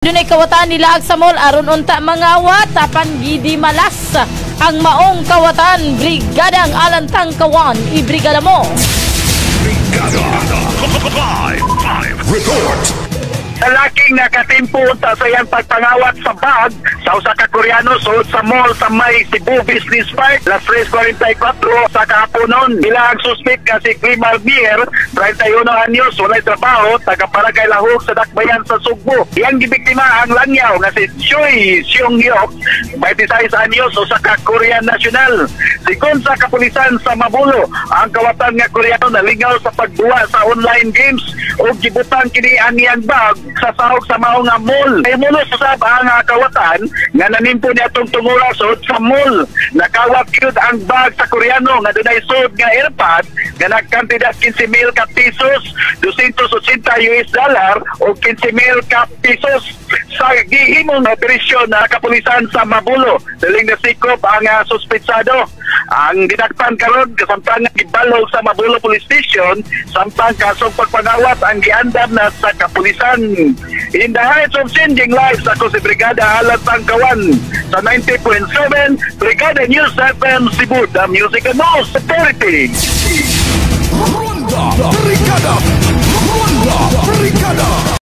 Dunay kawatan nilaag sa mall aron unta mangawat apan gidimalas ang maong kawatan. Brigadang Alan Tangkawan, ibrigada mo. Brigada Live Live Report. Lalaking nakatimpo unta sa iyang pagpangawat sa bag sa usa ka Koreano sulod sa mall sa may Cebu Business Park, las 3:44 sa kahaponon. Bila ang suspect nga si Climar Mier, 31 anyos, walay trabaho, taga Barangay Lahug sa Dakbayan sa Sugbo. Iyang gibiktima ang langyaw nga si Choi Seong Hyok, 26 anyos, usa ka Korean national. Sigon sa kapulisan sa Mabulo, ang kawatan nga Koreano nalingaw sa pagduwa sa online games ug gibutang kini ang iyang bag sa sahog sa mao nga mall. Ay mulos usab ang kawatan nga nanimpo niya atong tungura sud sa mall. Nakawat gyud ang bag sa Koreano nga dunay sud nga airpod nga nagkantidad 15,000 ka pesos, 280 US dollar o 15,000 ka pesos. Sa gihimong operasyon na kapulisan sa Mabulo, daling nasikop ang suspetsado. Ang dinakpan karon kasamtang gibalog sa Mabulo Police Station, samtang kasong pagpangawat ang giandam na sa kapulisan. In the heights of changing lives, ako si Brigada Alan Tangkawan sa 90.7 Brigada News FM Cebu, the Music and News Authority. Ronda Brigada. Ronda Brigada.